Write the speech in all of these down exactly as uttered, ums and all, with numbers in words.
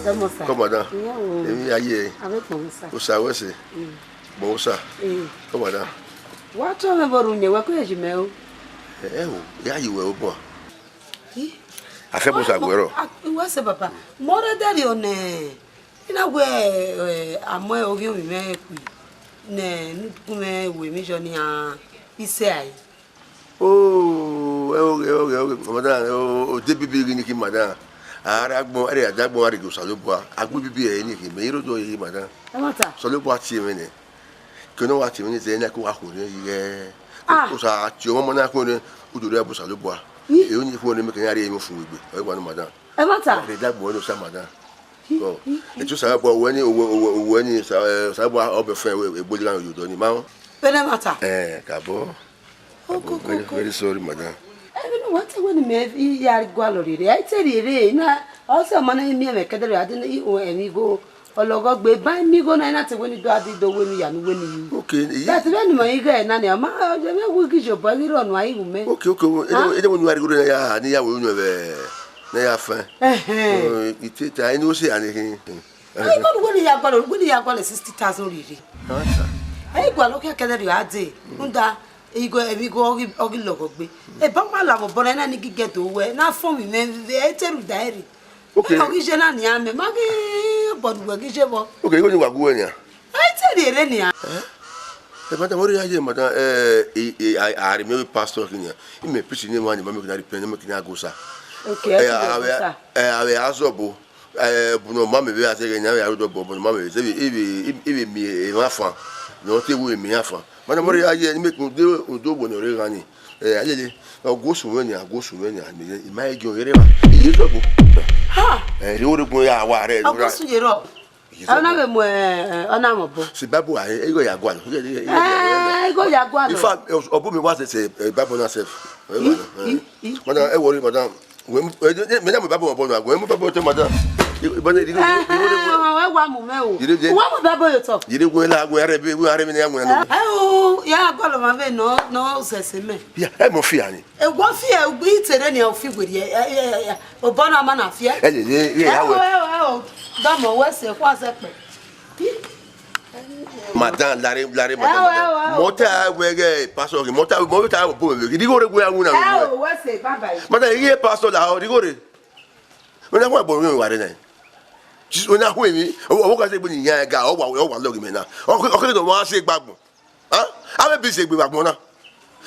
Dọmọ sa. Come on down. Ìyá o. Èmi ayé. Abẹ́kùn mi sa. Osa wẹ́sẹ̀. Mm. Bọ osa. Eh. Come on down. Wa tọ mwẹ vbe orhunmwu, wẹ kọ ye yi mẹ o. Ẹ o, ya yi wẹ obọ. Ih. Akhẹ bọ osa guẹ rọ. A, wẹ sẹ baba. Mọ rẹ dẹrriọ nẹ. I na wẹ, eh, amọ ovbi ovbi mwẹ khui. Nẹ, ne u gu mwẹ ru emwi yọ nian, isẹ ai. Oh, ẹ oghe, ẹ oghe, ẹ oghe, madam, o, o de bibi ghi ni khin, madam. A rre agbọn, ẹre a da agbọn, a rre gie Osanobua. A gbe bibi ẹre ni khin, mẹ i rre odọ ye, madam. Ẹ ma ta. Osanobua tie mwẹ nẹ. Ke ne ọ wa tie mwẹ nẹ, zẹ na ke wa khuorhiọn yi ghẹ. Ah. Osa tie ọmọ na khuorhiọn, u do rre bu Osanobua. Ih. Ẹ, u ni khuorhiọn mẹ ke ya rhie emwi fun egbe. Ọ wa nọ, madam. Ẹ ma ta. Rre da agbọn ne Osa, madam. Ọ, etu Osanobua, owẹ ni, owẹ, owẹ, owẹ ni, Osa, eh, Osanobua, ọ bẹ fẹn, wẹ, egbe gha yo odọ ni, ma. Vbene ẹ ma ta. Eh, kabọ. Oko, oko, very, oko. Very sorry, madam. Ẹ, vbene uwa te wẹ ne mẹ i ya gualọ rere, ẹ i te rhie rre, na, ọ sẹ ọma na i miẹn mwẹ kẹdẹrẹ, a de ne i, o, emwi igho, ọlọghọ gbe, ba i miẹn igho na, i na te wẹ ne i do a di do wẹ ne u ya ne u wẹ ne i ru. Okay, iye. But vbene mẹ i ghẹ na nia, ma, ọ, mẹ wu ghi jobọ, ghi rhọnua igho mẹ. Okay, okay, o, ede, ah, ede wẹ ne u ya rhie igho na ya, ne ya wẹ unu ẹvbẹ, ne ya fẹn. Ẹhẹn. Ọ, i te ta, eni wo se a ni khin. Ẹ, igho ne uwẹ ne ya gualọ, uwẹ ne ya gualọ sixty thousand rere. Ẹ i gualọ khian kẹdẹrẹ a dee, rhunmwuda igho, emwi igho ọ ghi, ọ ghi lọghọ gbe. Eba ma la vbe obọ na, na ni gige do wẹ, na fọn vbe imẹ, vbe ẹ i te rhunmwuda ẹre. Okay. Ọ ghi ye na nian mẹ, ma ghi obọ ne uwẹ ghi ye vbọ. Okay, igho ni wa gu wẹ nian. Ẹ i te rhie rre nian. Ẹ? Ẹ, madam, ọ rre ya ye, madam, ẹ, e, e, a, a rhie mẹ vbe pastor khin nian. Imẹ preach ne emwa ni, ma mẹ kina repent, ma mẹ kina go sa. Okay, ẹ, ẹ, a vbe, ẹ, a vbe a zọbo. Eh, bu ne ọ ma mẹ vbe a zẹghẹ ne a vbe aro dọ bọ, bu ne ọ ma mẹ vbe, zẹ vbe, e vbe, e vbe miẹn emwa fan, ne ọ te wu miẹn fan. Madam, ọ rre ya ye, ne imẹ kpẹn udo, udo wẹ ne ọ rre gha ni. Eh, a lele, ọ gu osun mwẹ nia, gu osun mwẹ nia, mẹ, I ma he giẹn ọghe rre evba. I ye dọgbo. Ha! Eh, rhie oregbọn ya wa rre. Ọ gu osun ye rrọọ. Ọ na vbe mu, eh, ọ na mwẹ obọ. Si Bible a, igho ya gualọ. Eh, igho ya gualọ. In fact, ọ bu mi wa sẹsẹ, eh, Bible na sef. Eh, i, madam, i, i. Madam, ẹ worry, madam. Wẹ mu, ẹ, ẹ, mẹ na mu Bible obọ na, wẹ mu Bible otọ, madam. Ẹ, ẹ, ẹ, ẹ wa mu mẹ o. Wa mu Bible otọ. Yẹrẹ wẹ la, wẹ rẹ bi, wẹ rẹ bi ne ya wẹ na. Ẹ o, ya gualọ ma vbe nọ, nọ sẹsẹ mẹ. Ya, ẹ mọ fi ani. E wọ fi ẹ, ugbe itere ni ọ fi weri ẹ, ẹ, ẹ, ẹ, obọ na ma na fi ẹ. Ẹ lele, ẹ, ẹ, ya wẹ. Ẹ o, ẹ o, dọmọ wẹ sẹ, kwa sẹ pẹ. Madam, lare, lare, madam, madam. Mọ ta wẹ ghe pastor ghe, mọ ta, mọ ta bo me ghe. Righo re gbe awuna. Ẹ o, wẹ sẹ, bye bye. Madam, iye pastor la, righo re. Wẹ na wa bo mi wa re na. Wẹ na hu mi, o, o ka se gbe ni ya ga, ọ wa, ọ wa lọghe mẹ na. Ọ ke, ọ ke do wa se gbagbọn. Hẹn? Avbe bi sẹ egbe vbe agbọn na.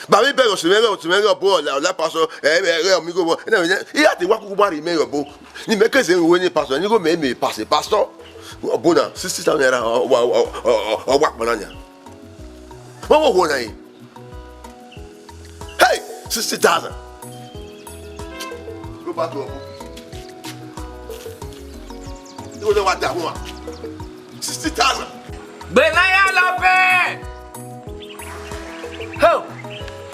Ba vbe bẹghe ọsẹ mwẹ, ọsẹ mwẹ, ọbo ọla, ọla pastor, ẹ, ẹ, ẹ, ọmọ igho vbọ. Ẹna mwẹ, I ya te wa kuku ba rhie imẹ ye ọbo. Ne imẹ ke zẹ ruẹ ne pastor, ne igho mẹ mẹ pastor, pastor. Ọbo na, sixty thousand naira, ọ wa, ọ, ọ, ọ, ọ wa kpọnọ nia. Vbọ vbe ohuo na yi? Hey, sixty thousand. Go back to ọbo. Igho ne wa da huan. Sixty thousand. Gbe na ya lọ bẹẹ. Ho!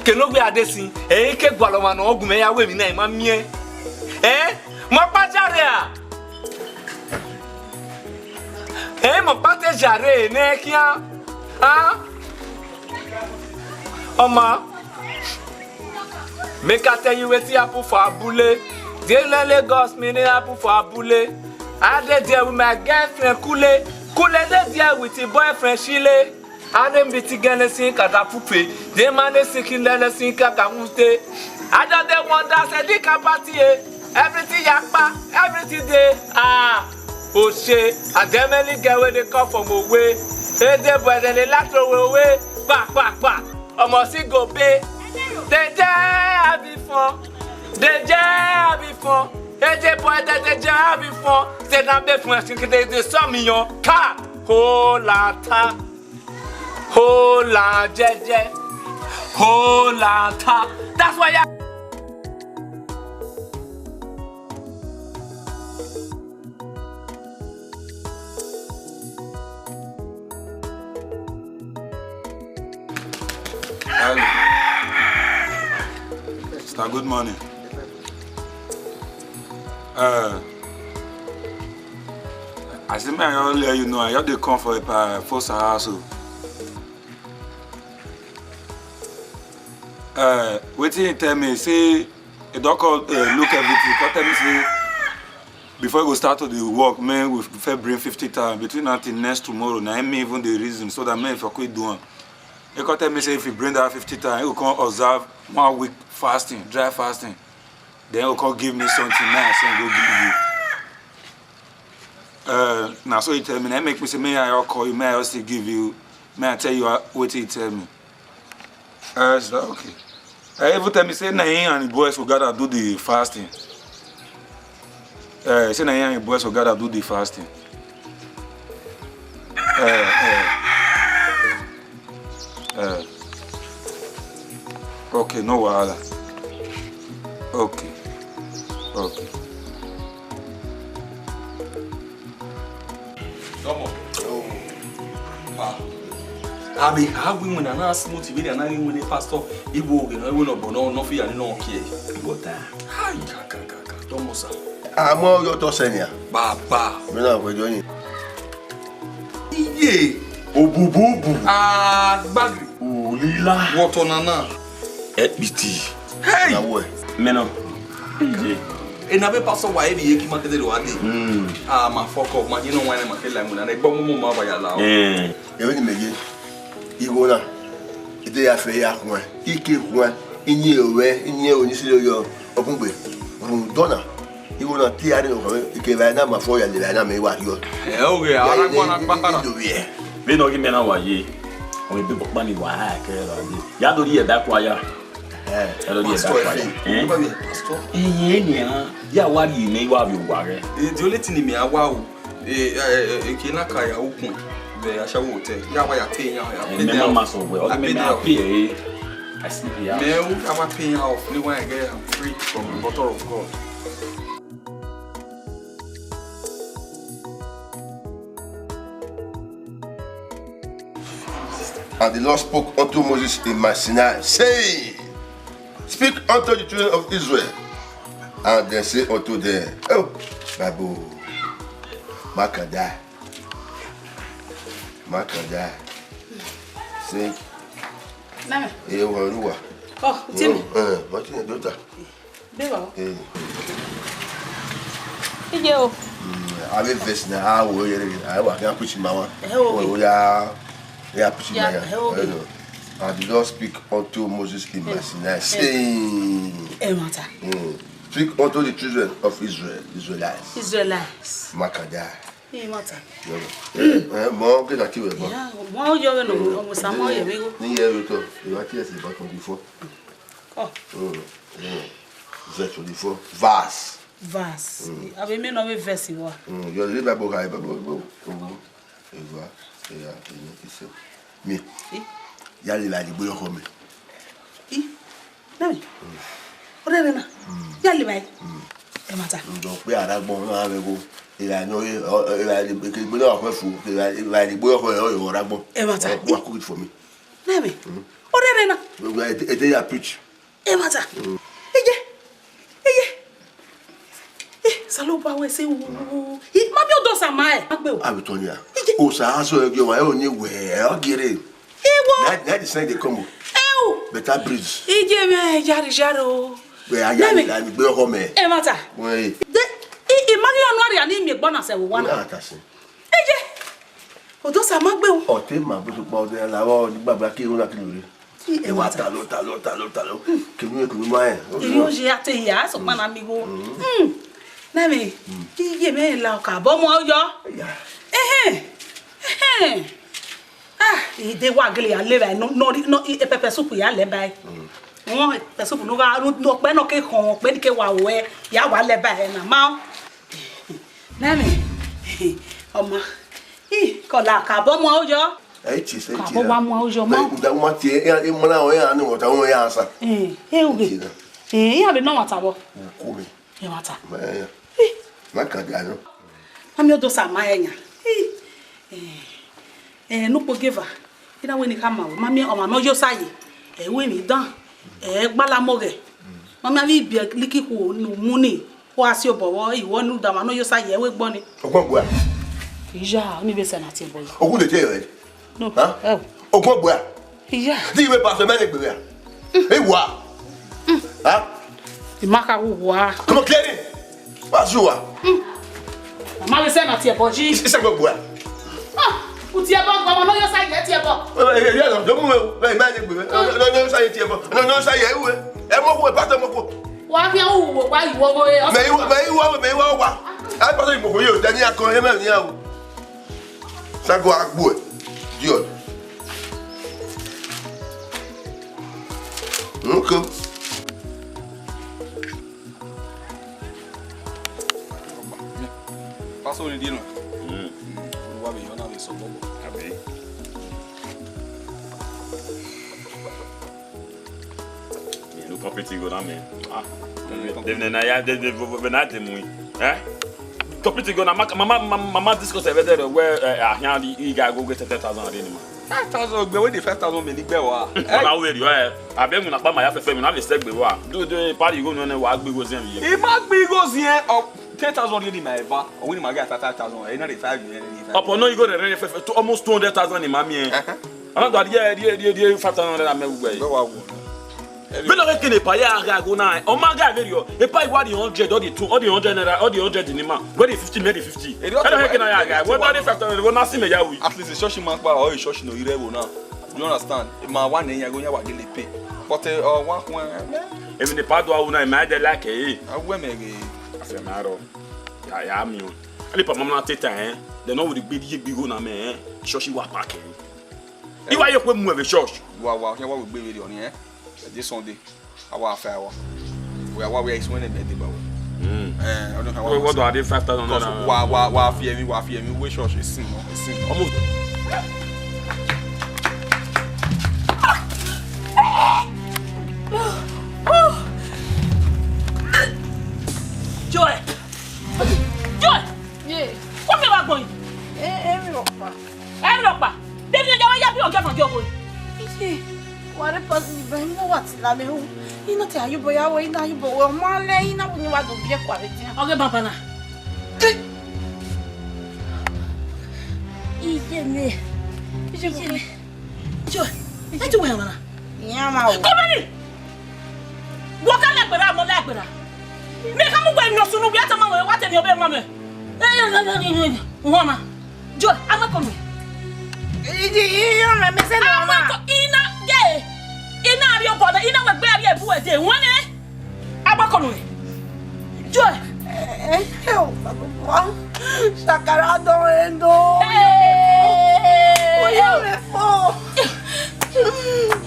Kene ovbi a de sin, ẹ i ke gualọ ọmwa ne ọ gu mwẹ ya ru emwi na, I ma miẹn. Ẹ? Mọ ọkpa jare a? Ẹ, mọ ọkpa te jare nẹ khian? A? Ọma. Make I tell you wetin happen for Abule. Dey learn Lagos, me dey happen for Abule. I dey there with my girlfriend Kule. Cool lady there with his boyfriend Shile. And them be together sin kaka pupe. They man they sinking there sin kaka mute. I just dey wonder say this can party eh. Everything yakpa, everything dey. Ah, oh shit. And them only get where they come from away. Hey, they boy, then they laugh away. Pa, pa, pa. Almost it go pay. They there have it fun. They there have it fun. Hey, they boy, they, they there have it fun. They not be fun. They, they saw me on car. Hola ta. Hola jeje. Hola ta. That's why I Hello. Mister Good morning. Uh, I say, man, I let you know, I just dey come for a pa-, for Sahaso. Uh, wetin he tell me, say, he don come, uh, look everything, come tell me say, before he go start to dey work, man, we first bring fifty thousand. Between now till next tomorrow, na him me even dey reason, so that man for quick do am. He come tell me say if he bring that fifty thousand, he go come observe one week fasting, dry fasting. Then he go come give me something, man, I say go give you. Uh, na so he tell me, na him make me say, may I all call you, may I also give you, may I tell you, uh, wetin he tell me. Uh, so, okay. Uh, he even tell me say na him and the boys go gather do the fasting. Uh, say na him and the boys go gather do the fasting. Uh, uh, uh. Okay, no wahala. Okay. Okay. Come on. Oh. Pa. Ami ha wi wena na smooth vbe na ghi wene pastor. Igbo oge no, igbo no bo no, no fi ya ni no kie. Igbo ta. Hai, ka, ka, ka, ka. Tọmọ sa. Amọ yo to senia. Baba. Mi na gbe jo yin. Iye. Obububu. Agbagiri. Ulila. Wọtọ nana. Ẹkpiti. Hey! Na wẹ. Mẹ nọ. Iye. Ena vbe pastor wa eri ye ki ma kede ro ade. Mm. Ah, ma fuck up, ma ye no wine ma ke la mu na. Egbo mu mu ma ba ya la. Eh. Ebe ni mẹ ye. Igho na, ide ya fe ya khuan, ike khuan, iyin ruẹ, iyin ro ni silo yọ, ọbungbe, rhunmwuda ọna, igho na te a rre nọ khọe, ike evbare na ma fo ya lele evbare na mẹ wa yọ. Ẹ oghe, ara gbọn na kpakara. Vbene ọ ghi mẹ na wa ye, ọ ebe ọkpa ni wa ha ẹkẹ ra ye. Ya do rhie ẹdẹ akua ya. Ẹ, ẹ do rhie ẹdẹ akua ya. Pastor, ẹ, pastor. Ẹ, ẹ, ẹ, ya wa rhie mẹ, I wa vbe owa rẹ. Eh, the only thing ni mẹ a wa o, eh, eh, eh, eke na ka ya ukun vbe ashawo hotel. Ya wa ya pay ya, ya pay them off. Mẹ ma ma sọ wẹ, ọ ghi mẹ a pay ẹ, I sleep here. Mẹ u ya wa pay ya off, ni wa get am free from the bottle of God. And the Lord spoke unto Moses in Mount Sinai, saying, Speak unto the children of Israel, and they say unto them, Oh, Bible, Makanda, Makanda, say, Nana. Eh, Waruwa. Oh, Timmy. Eh, what is your daughter? Beba. Eh. Ije o. Mm, I will verse now. I will hear it. I will, I can preach my one. Eh, okay. Oh, yeah. Yeah, preach my one. Eh, okay. And the Lord speak unto Moses in Mount Sinai, saying, Eh, matter. Mm. Speak unto the children of Israel, Israelites. Israelites. Makanda. Ẹ i mata. Eh, mo ke na ki we mo. Ya, mo yo we no, mo sa mo ye mi go. Ni ye we to. You are here about twenty-four. Oh. Mm, mm. Verse twenty-four. Verse. Verse. Mm. Abi mi no we verse wa. Mm, you read Bible, Bible, Bible. Eva, eya, ene, ise. Mi. I? Ya lele aigbe ọkhọ mẹ. I? Nami? Mm. Orere na? Mm. Ya lele aigbe? Mm. Ẹ mata. Ndo pe ara gbọn na vbe go. Era no, era ke gbe na khwe fu, era aigbe ọkhọ e o ra gbọn. Ẹ mata. Wa cook it for me. Nami? Mm. Orere na? Ete ya preach. Ẹ mata. Mm. Ije. Ije. Eh, Osanobua wẹ sẹ o. I, ma miẹn odẹ Osa ma ẹ. Ma gbe o. Abi tọ nia. Ije. Osa aso ẹgbẹ wa, ẹ o ni wẹ, ọ gere. Iwo. Na, na the sign dey come o. Ẹ o. Better breeze. Ije mẹ, yari, yari o. Wẹ, a ya, nami, la mi gbe ọkọ mẹ. Ẹ mata. Wẹ. De, i, i ma ghi ọnu arria ni mi gbọ na sẹ vbe owa na. Na ta sin. Ije. Odosa ma gbe o. Ọ te ma gbe sokpan ọdẹ la vbe ọdẹ gbagba ke ru na kilo re. Ẹmwata. Talọ, talọ, talọ, talọ. Kevbe, kevbe ma rẹn. Iri oye a te ya, sokpan na mi igho. Hmm. Na me, iye mẹ la ọka, bọ mu yọ. Ya. Ẹhẹn. Ẹhẹn. Ah, ide wa gele ya le ba no, no, no, e pepper soup ya le ba. Mm. Won pepper soup no ga, no, no, ọkpẹ nọ ke khọn, ọkpẹ ni ke wa wẹ, ya wa le ba na ma. Na me, ọma, i kọla ka bọ mu yọ. Ẹ ti sẹ ti. Ka bọ wa mu yọ ma. Ẹ, da ma ti, ẹ, ẹ, ma na, ẹ, anu wata, ẹ, asa. Eh, eh, oge. Ti da. Eh, ya be no wata bọ. Ko mi. Ẹmwata. Ma ya. Ih. Ma ka dia nọ. Ma miẹn Odosa ma rẹn yan. Ih. Eh, eh, ne ukpo gieva. I na wẹ ne I khama ruẹ. Ma miẹn ọmwa ne ọ yo osa ye. Ẹ ru emwi dan. Ẹ gbala mọ ghẹ. Ma miẹn avbe ibiẹ liki khuo ne u mu ni. Wa si obọ vbọ, I wẹ ne u da ọmwa ne ọ yo osa ye, ẹ ru egbe ọnii. Ọgbọn gbua. Iya, ọnii vbe sẹ na tie ẹbọ yi. Ogun de tie ẹre. No. Huh? Ẹ o. Ogun ọgbọ a? Iya. Di iwe pastor mẹ ne gbe a. E wa. Huh? I ma kha wu wa. Come on, clear it. What's you are? Ma vbe sẹ na tie ẹbọ yi. Ise gbogbo a. Ah, u tie ẹbọ, ọmwa ne ọ yo osa ye tie ẹbọ. Eh, eh, eh, yeah, no, don't move. Eh, mẹ ne gbe. No, no, no, osa ye tie ẹbọ. No, no, osa ye, e ru e. Ẹ mọ wo, pastor mọ ko. Wa khian wu wo, wa yi wo wo e. Mẹ i wa, mẹ i wa, mẹ i wa wa. Ẹ pastor mọ ko yo, dẹ ni a kọ, e mẹ ni a o. Sago agbo ẹ. Diọ. Okay. Pastor ni di na. Mm. Wa be yo na be so bobo. Abi. Mi no compete go na me. Ah. Dem na ya, dem, dem, dem na dem we. Eh? Compete go na ma, ma, ma, ma, ma discuss everything where, eh, ah, here the guy go get ten thousand already, man. Five thousand gbe, where the five thousand money gbe wa? Eh? Na we ri, eh. Abeg una kpa ma ya fẹfẹ, una vbe sẹ gbe wa. Do, do, party go no, no, wa gbe igho zẹn ye. I ma gbe igho zẹn, oh, ten thousand already, my eva. Oh, we ni ma get five thousand. Eh, na the five, eh, na the five. Ọpọ no igho rẹ rẹ fẹfẹ, to almost two hundred thousand ni ma miẹn. Uh-huh. Ana do a die, die, die, die, five thousand naira mẹ ugbẹ. Bẹ wa wo. Vbene ọ kene epa ya gha go na, ọ ma gha vberriọ, epa I wa the hundred, ọ the two, ọ the hundred naira, ọ the hundred ni ma, wẹ the fifty, mẹ the fifty. Vbene ọ kene ya gha, wẹ da the five thousand, wẹ na si mẹ ya wi. At least the church man kpa, or the church no ire wo na. Do you understand? Ma wa ne yan go yan wa gele pay. But, eh, ọ wa khun, eh, emwi ne epa do a wu na, ma de like e. A wẹ mẹ ghe. Afẹ ma rọ. Ya, ya mi o. Ani pa mama na te ta, eh. They no would be ye big na me, eh. Church wa pack, eh. I wa ye kwe mu vbe church. Wa, wa, wa, wa gbe vbe ọni, eh? This Sunday, a wa fa wa. We wa, we is when they made the bow. Mm. Eh, I don't know how. What do I do five thousand naira? Wa, wa, wa fi emi, wa fi emi we church is sin, no, is sin. Almost. Joy! Joy! Ye. Kọ miẹn vbe agbọn yi. E, emwi rhọkpa. Emwi rhọkpa. Deghẹ ya wa ya bi ọgẹ ma gi ọghe. Iye, wa rre pasi ni ba, imo wa tila mẹ ru. I na te ayubọ ya wẹ, I na ayubọ wẹ, ọ ma lẹ, I na wẹ ne wa do biẹ kua vbe edian. Ọghe baba na. Iye mẹ. Iye mẹ. Joy, e tu wẹ ọmwa na. Iran ma o. Kọmẹni! Wọ ka lẹ gberra, mọ lẹ gberra. Mẹ ka mu wẹ nọ sunu, wẹ a tama wẹ, wa te miẹn ọbẹ ma mẹ. Wọ ma. Joy, a ma kọ mẹ. Iji, iran ma mẹ sẹ na ma. A ma kọ, I na gẹ. I na rhie obọ na, I na wẹ gbe a rhie ebu ẹdẹ. Wọ nẹ. Agbakọnọ rẹ. Joy. Eh, eh, oh, Baba, shakara dọn endo. Eh, oya mẹ fo.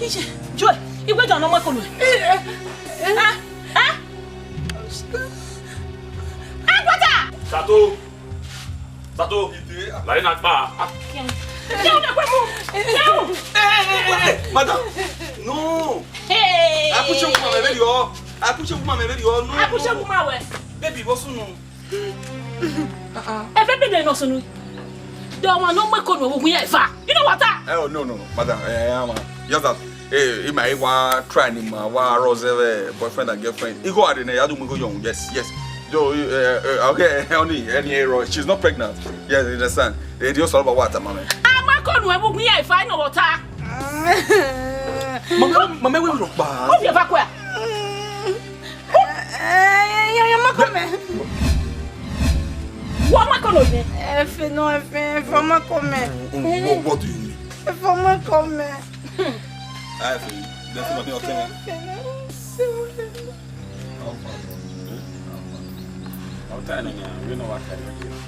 Iye, Joy, iwe dan nọ mọ kọnọ rẹ. Eh, eh. Ah, ah. Agbata. Sato. Sato, la ina kpa. Kẹun. Kẹun na kwe mu. Kẹun. Eh, eh, eh, eh, eh, madam. No. Hey. Akushe kuma me very o. Akushe kuma me very o. No. Akushe kuma we. Baby, what's no? Ẹ vẹ bene nọ sunu. De ọmwa ne ọ mu eko nu, ọ vbe wu iran eva. You know what? Eh, oh, no, no, no, madam. Eh, eh, just that. Eh, ima e wa try ni ma wa rose, eh, boyfriend and girlfriend. Igho are ne ya do mu igho yọ, yes, yes. Do, eh, eh, okay, honey, any error. She's not pregnant. Yes, you understand. Eh, do you solve what, mama? A ma eko nu, ọ vbe wu iran eva, you know what? Mama, mama, we rock back. What the fuck? Eh, eh, yeah, yeah, ma kọ mẹ. Wa ma kọ nọ yẹ. Efe nọ, efe, efe ma kọ mẹ. What, what do you mean? Efe ma kọ mẹ. Ah, efe, then somebody will tell me. I'll tell you now, we know what kind of deal.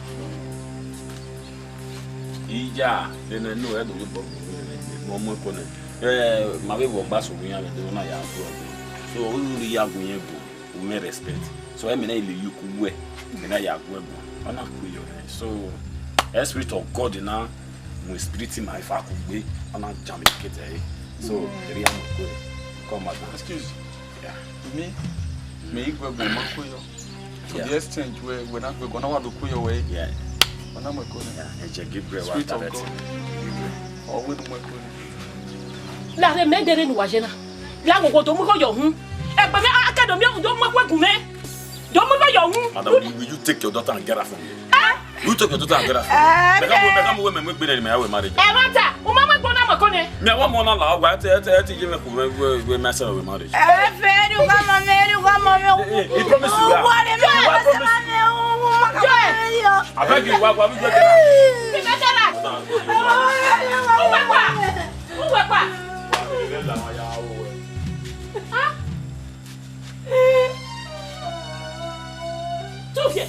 Ija, then I know I don't go. Mo mo kone. Eh, ma vbe vbe ọgba so wian vbe do na ya gu ẹre. So, u ru ya gu yẹn gu, u mwẹ respect. So, ẹ mẹ na ile yuku wẹ, mẹ na ya gu ẹre gu. Ọ na ku yọ rẹ. So, ẹ spirit of God na mu spirit ma ifa ku gbe, ọ na jam ikete ẹre. So, eri ya mu ku. Come, madam. Excuse. Yeah. Me, me igwe gu ma ku yọ. To the extent where we na gbe gona wa do ku yo we. Yeah. Ona mo ko ni. Yeah, ẹ jẹ Gabriel wa direct. Spirit of God. Ọ we nu mo ko ni. La re mẹ dere nu wa je na. La wo wo do mu ko yo hun. Ẹgbẹ mẹ, a ke do mi do mu ko gun mẹ. Do mu ko yo hun. Madam, will, will you take your daughter and get her from here? Eh? You take your daughter and get her from here. Eh, me ka mu, me ka mu we me mu gbe ni me awe marriage. Ẹ ma ta, u ma mu gbe na mo ko ni. Me awa mo na la wa te te te je me ku we we me se we marriage. Ẹ fẹ ru ka mọ mi, ru ka mọ mi. He, he promise you that. Wa de mi wa promise. Joy. I beg you, wa wa mi je. Ti me tell us. U we pa. U we pa. Huh? Tufie.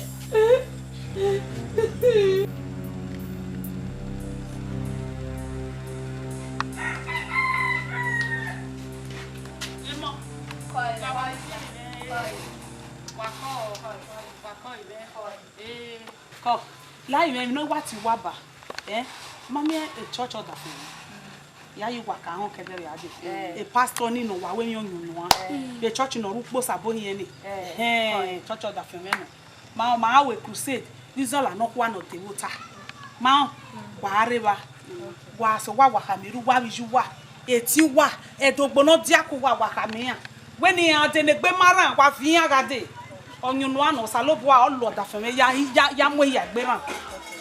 Kọ, la mwẹ emwi ne ọ wa tie uwa ba, eh, ma miẹn e church ọdafẹn. Ya ye uwa ka họn kẹdẹ vbe a dee. Eh. E pastor ni ne ọ wa wẹ emwi ọyunnuan. Eh. Vbe church ne ọ rre ukpo sabo hiẹn ni. Eh. Ẹhẹn, church ọdafẹn mwẹ nọ. Ma, ma gha wẹ crusade, ne izọla nọkhua ne ọ de vbe ota. Ma, wa rre evba. Wa sẹ owa, wa khama erha uwa vbe iye uwa, eti uwa, ẹdogbo ne ọ diaku uwa, wa khama iran. Wẹ ne iran dee ne egbe ma rran, wa viọ iran gha dee. Ọyunnuan nọ, Osanobua ọ lọ ọdafẹn mwẹ ya, ya, ya mu ehia egbe rran.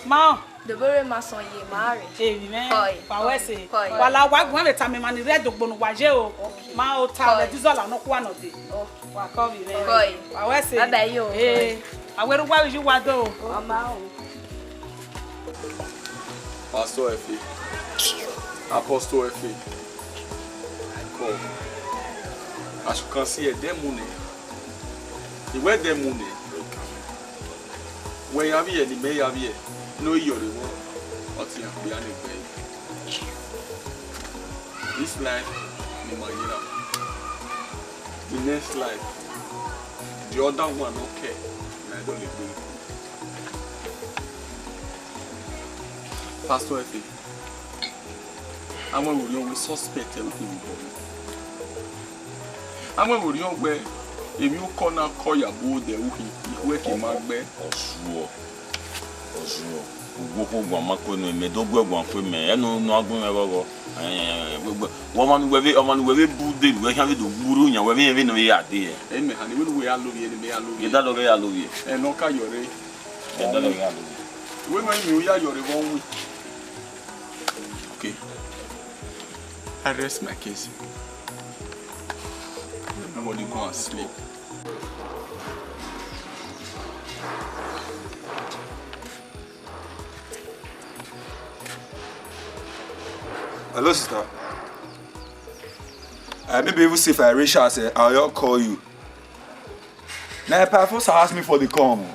Ma, Dobore ma sọn ye ma rre. Emwi mwẹ, kọe, wa wẹ ẹse. Kọe. Wa la wa guan vbe tama emwa ni rre ẹdogbo ne uwa ye o. Okay. Ma ota, kọe, vbe ẹdẹ izọla nọkhua ne ọ dee. Okay. Wa kọ vbe mwẹ. Kọe. Wa wẹ ẹse. Bye bye yo. Ee, a wẹ erha uwa vbe iye uwa do. Ọ ma o. Pastor Efe. Apostle Efe. Kọ. As you can see, ẹdẹ mu nẹ. I wẹ ẹdẹ mu nẹ. Wẹ ya vbiẹ ne imẹ ya vbiẹ, ne ọ yọrre vbọ, ọ tian kpia ne egbe. This life ni ma ye na. The next life, the other one nọ kẹ, na dọlegbe. Pastor Efe, a mu ẹvbo rhiọn wẹ suspect ẹre u khin vbe obọ mwẹ. A mu ẹvbo rhiọn wẹ emwi ukọ na kọ ya bu odẹ u khin, ikhuẹ ke ma gbẹ. Ọ zuọ, ọ zuọ. Ugbokhuo guan ma kue nuẹn, mẹ do guẹ guan kue mẹ, ẹne unu a gun mwẹ ghọghọ. Ẹn, wẹ, wẹ, wẹ ọmwa ne uwẹ vbe, ọmwa ne uwẹ vbe bu de, uwẹ khian vbe do gburru yan, wẹ vbe rẹn vbene ọ ya dee. Ẹn, mẹ hannọ, wẹ ne uwẹ ya lovbiẹ, ne mẹ ya lovbiẹ. Ẹ da dọghe ya lovbiẹ. Ẹ nọ ka yọrre. Ẹ da dọghe ya lovbiẹ. Wẹ nọ, ẹ miẹn u ya yọrre vbe ọ win. Okay. I rest my case. Everybody go and sleep. Hello, sister. Uh, maybe even see if I reach house, eh, I'll just call you. Now, Epaphras asked me for the come.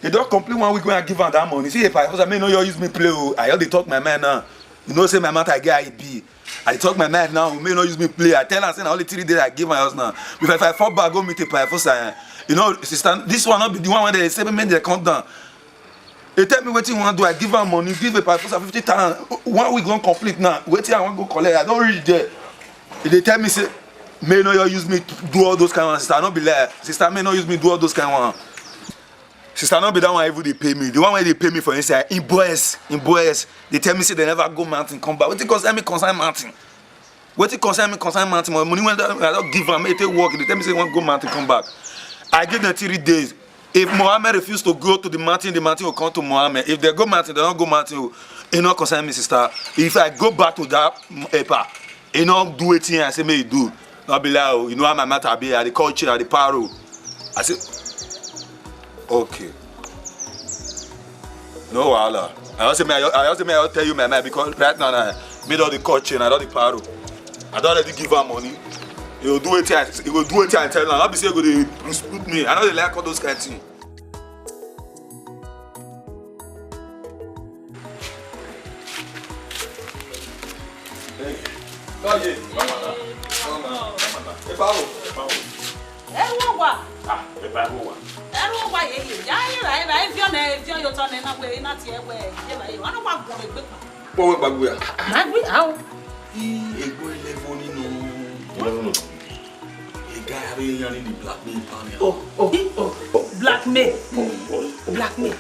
He don complete one week when I give am that money. See, Epaphras, I mean, no, you use me play. Oh. I just dey talk my mind now. You know, say my mouth, I get I B. I dey talk my mind now. May no use me play. I tell am say na only three days I give am house now. Because if I fall back, go meet Epaphras, eh, you know, sister, this one not be the one when they say make they come down. He tell me wetin he wan do. I give am money, give Epaphras fifty thousand. One week don complete now. Wetin I wan go collect, I don reach there. He dey tell me say, may no you use me do all those kind of, sister. I no be lie, sister. May no use me do all those kind one. Sister, no be that one even dey pay me. The one wey dey pay me for inside, him boys, him boys, they tell me say they never go mountain come back. Wetin concern me concern mountain? Wetin concern me concern mountain? My money when I don give am, make e take work. They tell me say he wan go mountain come back. I give them three days. If Mohammed refuse to go to the mountain, the mountain will come to Mohammed. If they go mountain, they don't go mountain. Oh, e no concern me, sister. If I go back to that Epa, e no do wetin I say make e do. No be lie, oh, you know how my matter be. I dey culture, I dey paro. I say, okay. No wahala. I just say me, I just, I just say me, I just tell you my mind because right now, now, me don dey cut chain, I don dey paro. I don already give am money. He go do wetin I, he go do wetin I tell am. No be say he go dey dispute me. I no dey like all those kind things. Hey, come here. Come on, come on. Hey, Pablo. Hey, Pablo. Ẹrhu owa. Ah, ẹ ba ẹrhu owa. Ẹrhu owa yeye. Ya ye ra, ra eviọ nẹ, eviọ ye otọ nẹ na wẹ, na tie wẹ, ye ra, ye ra. Ọ na wa guan egbe kpa. Kpọ wẹ gbagbe a. Ma gbe a o. I egbe eleven ni no. Eleven no. A guy have a yarn in the blackmail plan. Oh, oh, oh, oh. Blackmail. Blackmail.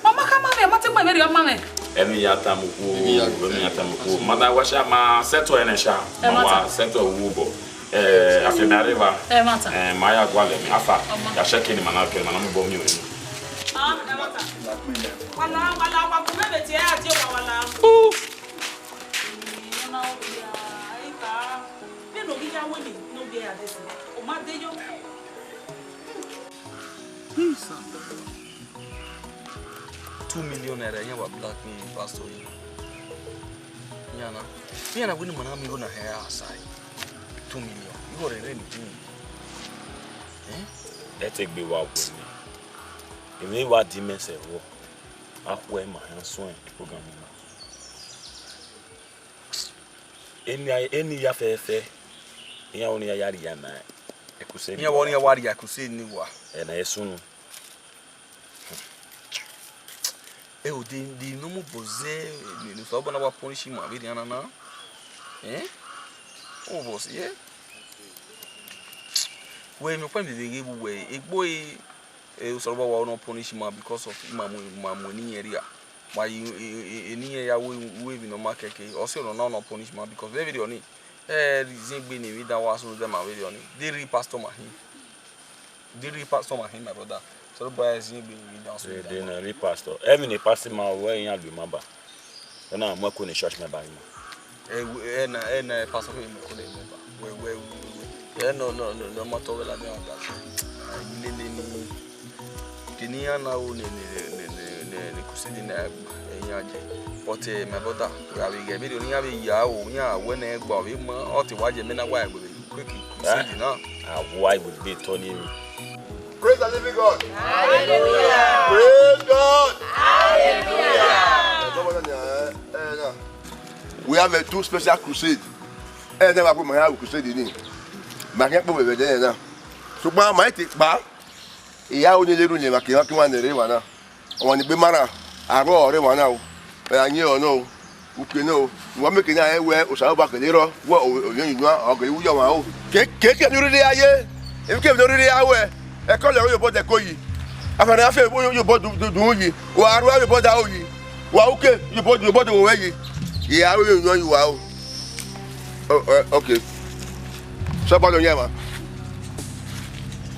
Mama ka ma mẹ, ma te gbe vbe rhie ọma mẹ. Emwi ya tama okhuo, emwi ya tama okhuo. Mada wa sha ma settle ẹnẹ sha. Ma wa settle wu bọ. Eh, afianma rre evba. Eh, mata. Eh, ma ya gualọ emwi. Afa, ya check in ma na, ke ma na mu bọ miẹn unu. Ah, ẹ mata. Wala, wala, wa ku mẹ vbe tie a die wa wala. Ọna ovbi a, ika. Vbene ovbi ya wẹ ni, ne ovbi ya desi. O ma de yo. Peace and love. Two million naira, iran wa blackmail pastor yi. Iran na, iran na wẹ ne ima na miẹn igho na hẹ aside. Two million. Igho rre rre ni two million. Eh? Ẹ te gbe wa wẹ ni. Emwi wa di mẹ sẹ vbọ. A khuẹ ma hia suẹn program na. Eni, eni ya fẹfẹ, iran ọni ya ya rhia na crusade. Iran vbe ọni ya wa rhia crusade ni wa. Ẹ na, e sunu. E o de, de ne ọ mu obọ zẹ, ne, ne Osanobua na wa punish ima vberriọ na na. Eh? Ọ mu obọ zẹ. Wẹ, emwi ọkpa vbe vbe ghe vbe uwẹ, egbe e, e, Osanobua wa nọ punish ima because of ima mu, ima mu eni iyẹn rhia. Ma yi, e, e, e, eni iyẹn ya ru, ru emwi ne ọ ma kẹke. Ọ sẹ ọnọ na, ọ nọ punish ima because vbe vberriọ ni, ẹ, zin egbe ne emwi dan wa sunu zẹ ma vberriọ ni. The real pastor ma hin. The real pastor ma hin, my brother. Osanobua zin egbe ne emwi dan sunu zẹ ma. The real pastor. Emwi ne pastor ma wẹ iran lu ima ba. Wẹ na mu ẹko ne church member ima. Ẹ, ẹ na, ẹ na, pastor kevbe mu ẹko ne member. Wẹ, wẹ, wẹ, wẹ. Ẹ nọ, nọ, nọ, nọ, ma tọ wẹ la mi ọga. Ai, lele ni. Kini iran na ru ne, ne, ne crusade na, ẹ, iran je. But, eh, my brother, wẹ a vbe ghe vberriọ ne iran vbe ya ro, iran wẹ ne ẹ gba vbe ma, ọ te wa ye mẹ na wa egbe vbe quick crusade na. A wa egbe vbe tọ ni emwi. Praise the living God. Hallelujah. Praise God. Hallelujah. We have a two special crusade. Ẹ na wa kpe ma ya ru crusade ni. Ma khian kpe vbe vbe ẹdẹ na. Sokpan ma i te kpa. Iya ro ni le ru ni ma ke ma ke wa ne rre wa na. Ọmwa ni gbe ma ra, arrọọ rre wa na o. Ẹ ra yin ọ nọ o. Uke nọ o. Wa meke na rẹn wẹ Osanobua kele rrọọ, wẹ o, o, o, ọ gele wu yọ ọmwa o. Ke, ke, ke ne u rhirhi a ye. Emwi kemwi ne u rhirhi a wẹ. Ẹkọlọ ro ye obọ dẹ ko yi. Afianma afian ye obọ du, du, du yi. Wa rua ye obọ da ro yi. Wa uke ye obọ, ye obọ do wẹ yi. Iya ro ye yọ yi wa o. Oh, eh, okay. Somebody on here, man.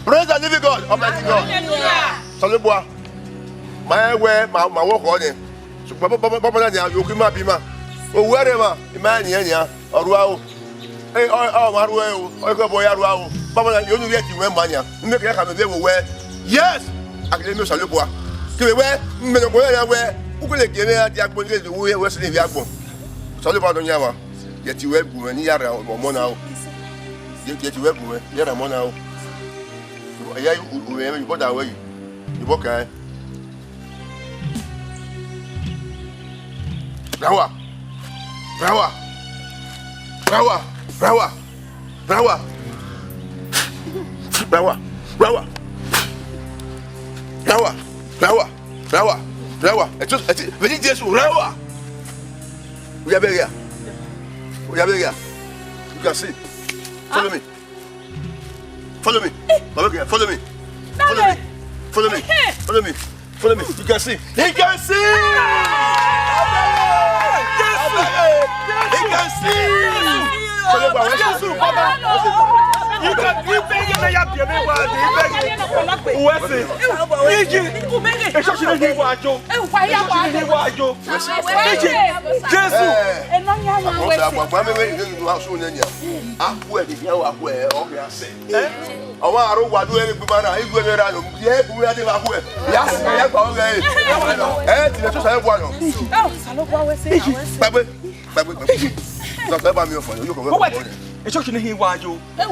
Praise the living God, Almighty God. Hallelujah. Osanobua. Ma rẹn wẹ, ma, ma wọ khọ nẹ. Sokpan baba, baba, baba na nian, yo ki ma bi ma. Owẹ rre ma, ima nian nian, ọ rua o. Eh, ọ, ọ ma rua o, ọ ke bọ ya rua o. Baba na, yo nu ye ti wẹ ma nian. Mẹ ke ya khama vbe wo wẹ. Yes! A ke le miẹn Osanobua. Kevbe wẹ, mẹ nọ gbọnrẹn ya wẹ, u ke le gie mwẹ ya dia agbọn, u ke le wẹ, wẹ sẹ ne ivbi agbọn. Osanobua nọ yan wa. Yẹ ti wẹ gu mwẹ ne I ya rhan ọmọ na o. Yẹ, yẹ ti wẹ gu mwẹ, ne I ya rhan ọmọ na o. Ẹya, u, u, u, u, brother wẹ yi. Ebo kan. Rawa. Rawa. Rawa. Rawa. Rawa. Rawa. Rawa. Rawa. Rawa. Rawa. Rawa. Ẹtu, ẹtu, veni Jesu, rawa. Oya vbe gha. Oya vbe gha. You can see. Follow me. Follow me. Baba, follow me. Follow me. Follow me. Follow me. Follow me. You can see. He can see. He can see. Follow me. Jesu, Baba. You can, you beg him, you beg him, you beg him. Who is it? Iji. Ẹ ṣọ́ọ̀ṣì lè ní ìwà àjò. Ẹ ṣọ́ọ̀ṣì lè ní ìwà àjò. Iji. Jesu. Ẹ, àgbà, àgbà, àgbà, mi, mi, mi, mi, wàá sùn lẹ́yìn. Akú ẹ̀ nìyẹn, akú ẹ̀, ọ̀gẹ̀ àṣẹ. Ẹ? Ọmwa aro wa du ẹre gbe ima na, I du ẹre ra yo. Ye bu ya de va khuẹ. Ya si ya gba ọghẹ. Ẹ ti lẹ sosa ẹ bua nọ. Gbagbe, gbagbe, gbagbe. Sosa ẹ ba mi ọfọ, yo ko. Ẹ church ni hin wa yo. Wa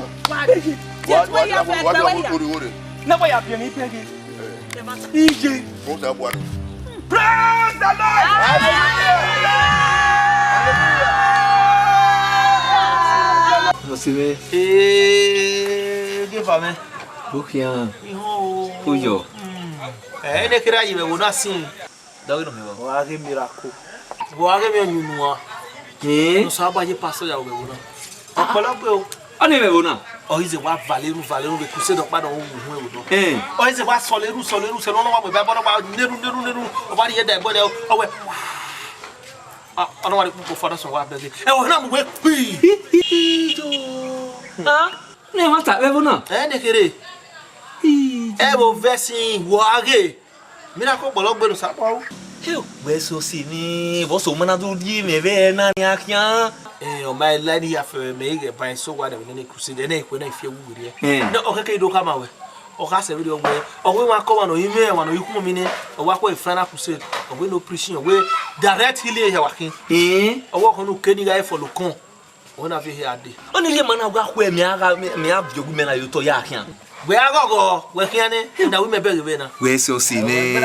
wa wa wa wa tori wore. Na wa ya bi mi bẹghe. Iye. Mo sa bua nọ. Praise the Lord! Hallelujah! Hallelujah! Mo si me. Ee, ge fa mẹ. Bukhian. Ihun o. Uyo. Mm. Eh, ne kira yi vbe wo na sin. Dọghe nọ mẹ vbọ. Wa ghe miracle. Wa ghe mẹ onyunu a. Eh? No sa ba ye pastor ya vbe wo na. Ọkpọlọgbe o. Ọ ni vbe wo na. Ọ ize wa vale ru vale ru vbe crusade ọkpa nọ wu hu ewo dọ. Eh. Ọ ize wa sọle ru sọle ru sọle nọ wa mẹ ba bọ nọ wa neru neru neru. Ọ ba ri ye da ẹbọ rẹ ọ wẹ. Ah, ọ nọ wa ri kpukpọ fada sọ wa bẹghe. Ẹ wọ na mu wẹ kpi. Ah, ne ma ta vbe wo na. Ẹ ne khere. Ẹ vbe ovẹsin wa ghe. Miracle ọkpọlọgbe ne Osa kpao. Heo, wẹ so si ni, vbọ so ma na do die mwẹ vbe na ni a khian. Eh, ọ ma la ni ya fẹ mẹ ighe ba so wa de ne crusade ne kwe na fi wu gbe. Eh. Na o keke do ka ma wẹ. Ọ ka sẹ vbe ọ wẹ. Ọ wẹ wa kọ wa no ime wa no ikun mi ne. Ọ wa kọ final crusade. Ọ wẹ no preaching, ọ wẹ direct healing ya wa khin. Eh. Ọ wẹ kọ no keni ga e follow kon. Ọ na fi hia de. Ọ ni ye ma na wa khuẹ mẹ a gha mẹ a viọ gu mẹ na yo tọ ya khian. Wẹ a ghọghọ, wẹ khian nẹ, na wi mẹ bẹghe vbe na. Wẹ sẹ ọse nẹ.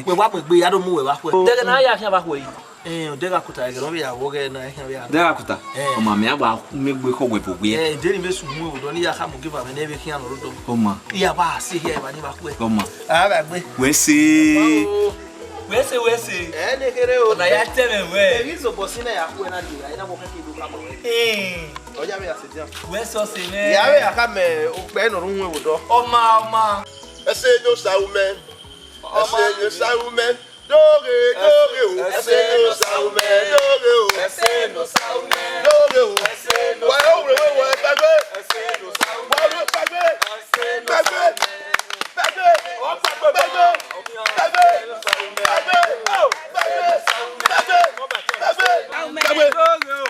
Wẹ wa mu egbe ya do mu wẹ vbe akhuẹ. Dẹghẹ na ya khian vbe akhuẹ yi. Eh, dẹgha kota ẹghẹ nọ vbe ya wọ ghẹ na khian vbe ya. Dẹgha kota. Eh. Ọ ma mẹ a wa mu egbe khọ wẹ vbe owiẹ. Eh, deni me su mu odọ ni ya kha mu give am ne vbe khian nọ rodọ. Ọ ma. Iya ba se hia eva ni vbe akhuẹ. Ọ ma. A vbe gbe. Wẹ sẹ. Wẹ sẹ, wẹ sẹ. Ẹ ne kherhe o. Ọna ya tẹ mwẹ wẹ. Ẹ ghi zobọ si na ya khuẹ na di, ẹ na wọ kẹkẹ do ka ma wẹ. Eh. Ọ ya vbe ya sẹ dian. Wẹ sẹ ọse mwẹ. Ya vbe ya ka mẹ okpẹ nọ ru wẹ vbe odọ. Ọ ma, ọ ma. Ẹse ne Osa ru mẹ. Ẹse ne Osa ru mẹ. Doghe, doghe o. Ẹse ne Osa ru mẹ. Doghe o. Ẹse ne Osa ru mẹ. Doghe o. Ẹse ne Osa ru mẹ. Wa yo wẹ wẹ gbagbe. Ẹse ne Osa ru mẹ. Wa yo gbagbe. Gbagbe. Gbagbe. Gbagbe. Gbagbe. Gbagbe. Gbagbe. Gbagbe.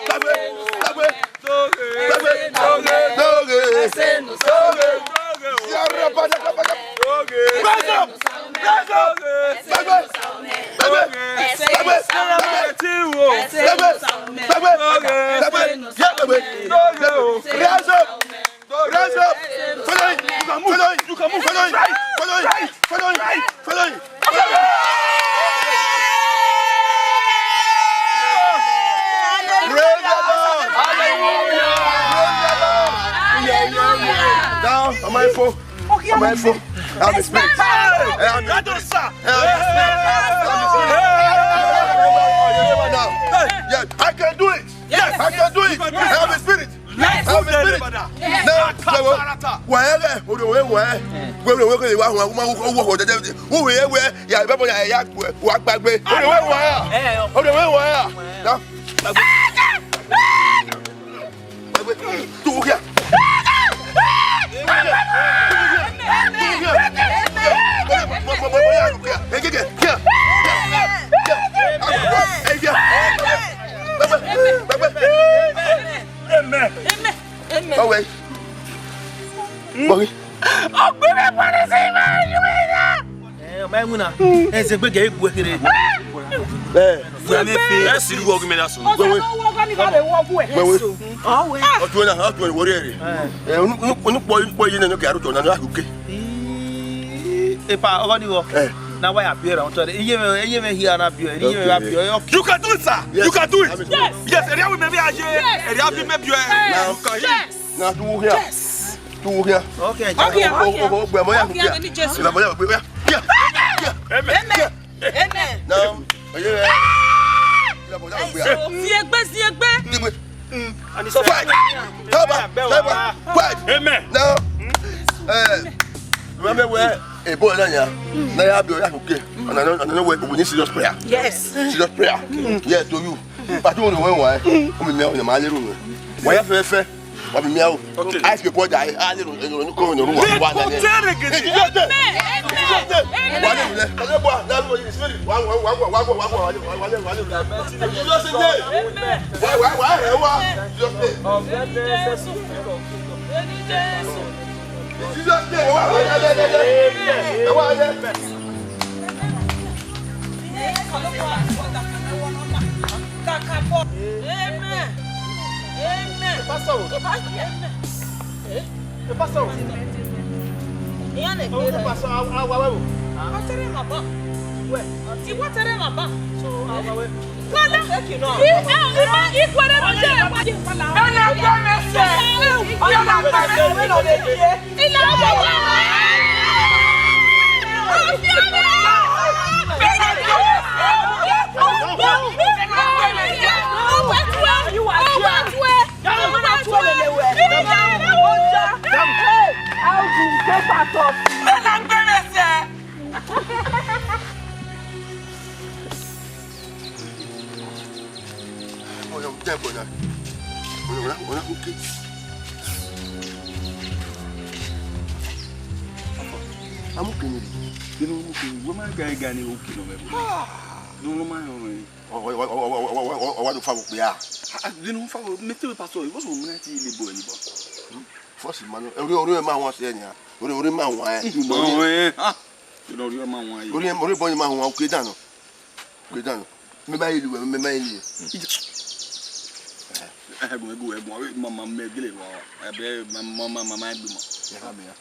Gbagbe. Gbagbe. Doghe. Doghe. Doghe. Doghe. Doghe. Rise up. Rise up. Gbagbe. Gbagbe. Gbagbe. Gbagbe. Gbagbe. Gbagbe. Gbagbe. Rise up. Rise up! Follow him! You can move! Follow him! You can move! Follow him! Follow him! Follow him! Follow him! Praise the Lord! Hallelujah! Praise the Lord! Yeah, yeah, yeah. Now, am I full? Am I full? Have the spirit. Hey! Hey! Yes, I can do it. Yes, I can do it. I have the spirit. Yes. Have the spirit. Yes. Now, so, wherever, wherever, wherever, wherever, wherever, wherever, wherever, wherever, wherever, wherever, ya bẹ bọ ya ya wa gbagbe. Orí wẹ wà á. Orí wẹ wà á. Now, gbagbe. Gbagbe. Tu wọ hia. Amen. Amen. Amen. Bọghe. Ọgbẹrẹ pọlisi ma yu ya. Eh, ọ ma winna. Ẹ zẹgbe gẹ igue kherhe. Eh. Ẹ si ru ọgumẹ na sunu. Wewe. Wewe. Ọtuẹ na, ọtuẹ wọrẹ rẹ. Eh, unu unu unu kpọ unu kpọ yẹn na no ke aro tọ na no ahuke. Epa, ọgọ ni wọ. Eh. Na wa ya biẹ ra ọtọ. Iye mẹ, iye mẹ hia na biẹ, iye mẹ wa biẹ. You can do it, sir. Yes. You can do it. Yes. Yes, area we may be aye. Yes. Area we may be. Yes. You can heal. Yes. Na tu wọ hia. Yes. Tu wọ hia. Okay. Okay, okay. Gbẹ mọ ya. Okay, in Jesus' name. Gbẹ mọ ya. Hia. Hia. Amen. Amen. Now, are you ready? Ziegbe, ziegbe. Ziegbe. Quiet. Quiet. Quiet. Amen. Now, eh, remember where a boy na ya. Na ya bi o ya kuke. And I know, and I know we need serious prayer. Yes. Serious prayer. Yes, to you. But you know when why? Umi mi o ma le ru. Why you fe fe? Wa mi miao. Okay. Ice ke boy da, a le ro, ro, ro, ko ro, ro, wa, wa, na, ne. Amen. Amen. Wa le le. Ka le bua, na lo ni spirit. Wa, wa, wa, wa, wa, wa, wa, wa, wa, wa, wa, wa, wa, wa. Amen. Jesus name. Wa, wa, wa, wa. Jesus name. Amen. Jesus. Amen. Jesus. Jesus' name, ẹ wá, ẹ wá, ẹ wá, ẹ wá, ẹ wá. Amen. Amen. Pastor. Amen. Ẹ, pastor. Iran lè gbé rẹ. Pastor, a, a, wa, wa, wo. Wọ́n tẹ́rẹ̀ mọ̀ bọ̀. Wẹ̀. Tí wọ́n tẹ́rẹ̀ mọ̀ bọ̀. So, a, wa, wẹ̀. Kọ́lá. Ẹ, ẹ, ẹ, ìkú ẹ̀rẹ́ ló jẹ́ ẹ̀wọ̀n. Ọ̀nà gbẹ̀mẹ̀sẹ̀. Ọ̀nà gbẹ̀mẹ̀sẹ̀. Ilé ọmọ wa. Ọ̀fíà mi. Ọ̀fíà mi. Ọ̀fíà mi. Ọyọ, jẹ ẹbọ ya. Ọyọ, ọyọ, ọyọ, okay. Amukene. Kí ló mú kí wọ́n máa ga ẹ̀ga ní òkè lọ́wọ́ ẹ̀bùn? Ló ló máa ń rìn. Ọ, ọ, ọ, ọ, ọ, ọ, ọ, ọ, ọ, wa do fa vbe okpia. Ah, denu fa vbe, me te vbe pastor, what's wrong with you, boy, ni boy? First man, ori, ori ma wan se nia. Ori, ori ma wan, eh. Ma wan, eh. Ah, you know, ori ma wan, eh. Ori, ori boy ma wan, okay, dano. Okay, dano. Me ma ilu, me ma ilu. Eh, go, go, go, mama, me gele wa. Ebe, mama, mama, mama, gbe ma. Ya, me ya.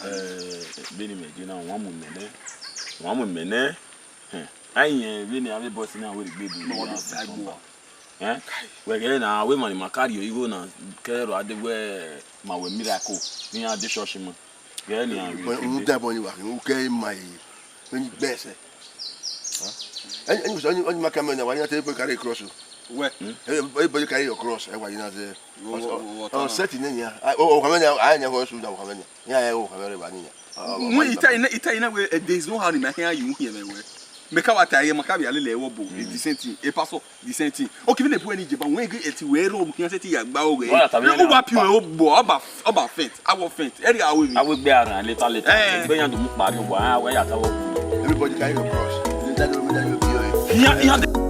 Eh, beni me je na, wa mu me ne. Wa mu me ne. Hẹn, a i rẹn vbene avbe bọsi na wẹ rhie egbe do. No, ya they side war. Ẹn? Wẹ ghẹ na, wẹ emwa ni ma ka rrie igho na, kẹ rọ a de wẹ ma wẹ miracle ne iran de church ma. Ghẹ ne iran rhie egbe. Rhunmwuda ẹbọ ni wa khin, u kẹ ma e, vbene I gbe ẹsẹ. Ẹn? Ẹn, ẹn, ọni, ọni ma ka mẹ na, wa ni a te bọ carry cross o. Wẹ. Ẹ, ẹ, body carry your cross, ẹ wa yi na zẹ. Wo, wo, wo, wo, ọ, ọ, set nẹ nia. A, o, o, khama nia, a nia ho su da, o khama nia. Nia, ẹ, o khama re ba ni nia. Wẹ ita ina, ita ina wẹ, eh, there is no how ni ma hia you hear me wẹ. Me ka wa ta ye, ma ka bi ale le wo bo, eh, the same thing. E pastor, the same thing. O ki vbe ne bu ẹni jeba, wẹ ghi eti wẹ rọ, hia se ti ya gba o ghe. Wẹ ya ta mi. Me ku wa piu o bo, ọba, ọba fẹn. Awọ fẹn, ẹrri awọ emwi. Awọ egbe aran later, later. Eh. Egbe yan do mu kpari owa, a wẹ ya ta wọ. Everybody carry your cross. You tell them, you tell them, you be your. Yan, yan.